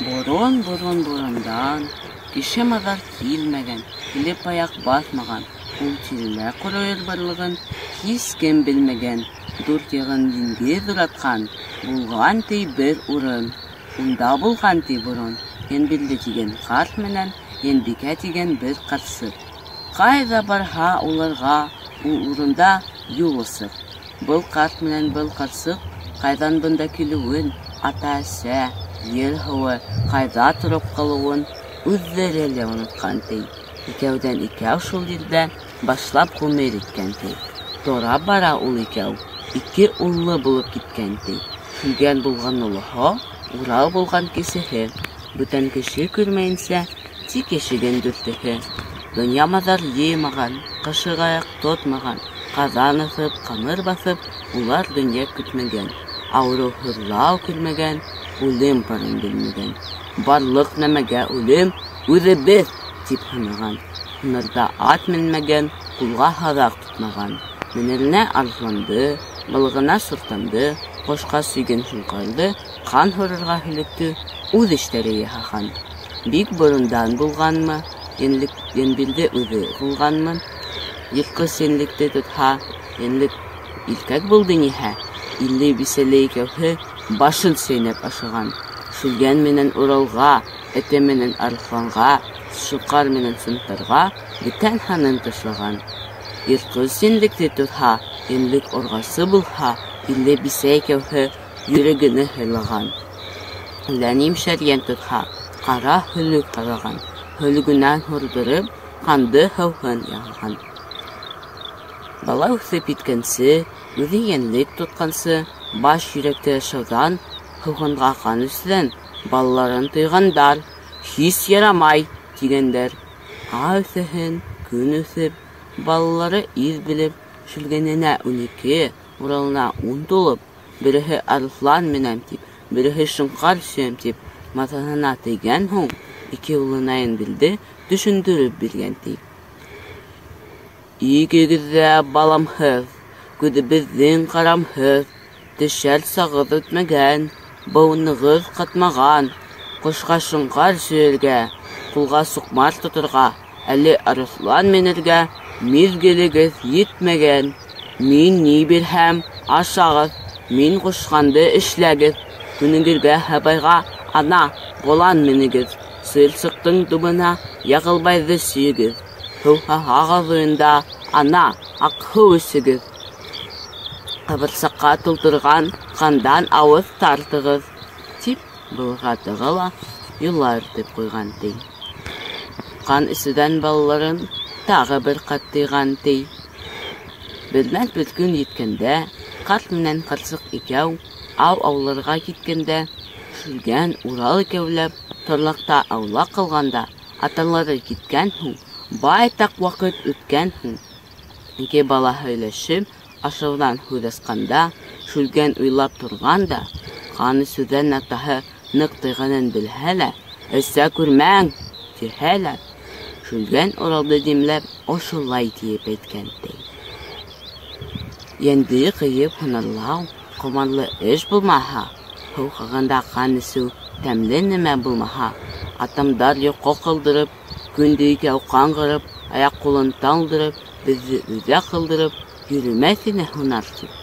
Борон-борон-борондан, кеше-маҙар килмәгән, килеп аяҡ баҫмаған, ул тирәлә ҡоро ер барлығын һис кем белмәгән, дүрт яғын диңгеҙ уратҡан, булған, ти, бер урын. Унда булған, ти, борон Йәнбирҙе тигән ҡарт менән Йәнбикә тигән бер ҡарсыҡ. Ҡайҙа барһа уларға ул урында юл асыҡ. Был ҡарт менән был ҡарсыҡ ҡайҙан бында килеүен, ата-әсә, ер-һыуы ҡайҙа тороп ҡалыуын үҙҙәре лә онотҡан, ти. Икәүҙән-икәү шул ерҙә башлап ғүмер иткән, ти. Тора-бара ул икәү ике уллы булып киткән, ти. Шүлгән булған олоһо, Урал булған кесеһе. Бүтән кеше күрмәйенсә тик йәшәгән дүртеһе. Донъя-маҙар йыймаған, ҡашығаяҡ тотмаған, ҡаҙан аҫып, ҡамыр баҫып, улар донъя көтмәгән, ауырыу-һыҙлау күрмәгән, үлем барын белмәгән. Барлыҡ нәмәгә үлем үҙебеҙ, тип һанаған. Һунарҙа ат менмәгән, ҡулға һаҙаҡ тотмаған. Менеренә арыҫланды, балығына суртанды, ҡошҡа сөйгән шоңҡарҙы, ҡан һорорға һөлөктө үҙ эштәре яһаған. Бик борондан булғанмы, йәнлек Йәнбирҙе үҙе булғанмы, йыртҡыс йәнлекте тотһа, йәнлек иркәк булды ниһә, илле-бисәле икәүһе башын сәйнәп ашаған. Шүлгән менән Уралға, эте менән арыҫланға, шоңҡар менән сунтарға бүтән һанын ташлаған. Йыртҡыс йәнлекте тотһа, йәнлек орғасы булһа, илле-бисә икәүһе йөрәгене һайлаған. Әллә нимшәр йән тотһа, ҡара һөлөк ҡаҙаған, һөлөгөнән һурҙырып, ҡанды һыуһын яһаған. Бала үҫеп еткәнсе, үҙе йәнлек тотҡансы, баш йөрәкте ашауҙан, һыуһынға ҡан эсеүҙән балаларын тыйғандар, һис ярамай, тигәндәр. Ай үҫеһен, көн үҫеп, балалары ир белеп, Шүлгәненә 12, Уралына 10 тулып, береһе арыҫлан менәм тип, береһе шоңҡар сөйәм тип, маҙаһына тейгән һуң, ике улына Йәнбирҙе төшөндөрөп биргән, ти. Икегеҙ ҙә баламһыҙ, күҙебеҙҙең ҡарамһыҙ, төшәр сағыҙ үтмәгән, быуынығыҙ ҡатмаған, ҡошҡа шоңҡар сөйөргә, ҡулға суҡмар тоторға, әле арыҫлан менергә миҙгелегеҙ етмәгән. Мин ни бирһәм, ашағыҙ, мин ҡушҡанды эшләгеҙ, күнегергә һыбайға, ана, болан менегеҙ, сыйырсыҡтың тубына Яғылбайҙы сөйөгөҙ, һыуһаһағыҙ уйында, ана, аҡһыу эсегеҙ, ҡабырсаҡҡа тултырған ҡандан ауыҙ тартығыҙ, тип, быларға тағы ла йола өйрәтеп ҡуйған, ти. Ҡан эсеүҙән балаларын тағы бер ҡат тыйған, ти. Берҙән-бер көн еткәндә, ҡарт менән ҡарсыҡ икәү ау ауларға киткәндә, Шүлгән, Урал икәүләп торлаҡта аулаҡ ҡалғанда, аталары киткән һуң, байтаҡ ваҡыт үткән һуң, ике бала һөйләшеп, ашауҙан һүҙ асҡанда, Шүлгән уйлап торған да, ҡан эсеүҙән атаһы ныҡ тыйғанын белһә лә, эсә күрмәң, тиһә лә, Шүлгән Уралды димләп ошолай тиеп әйткән, ти. Йәнде ҡыйып һунарлау ҡоманлы эш булмаһа, һыуһағанда ҡан эсеү тәмле нәмә булмаһа, атамдар йоҡо ҡалдырып, көндө икәү ҡаңғырып, аяҡ-ҡулын талдырып, беҙҙе өйҙә ҡалдырып йөрөмәҫ ине һунар тип.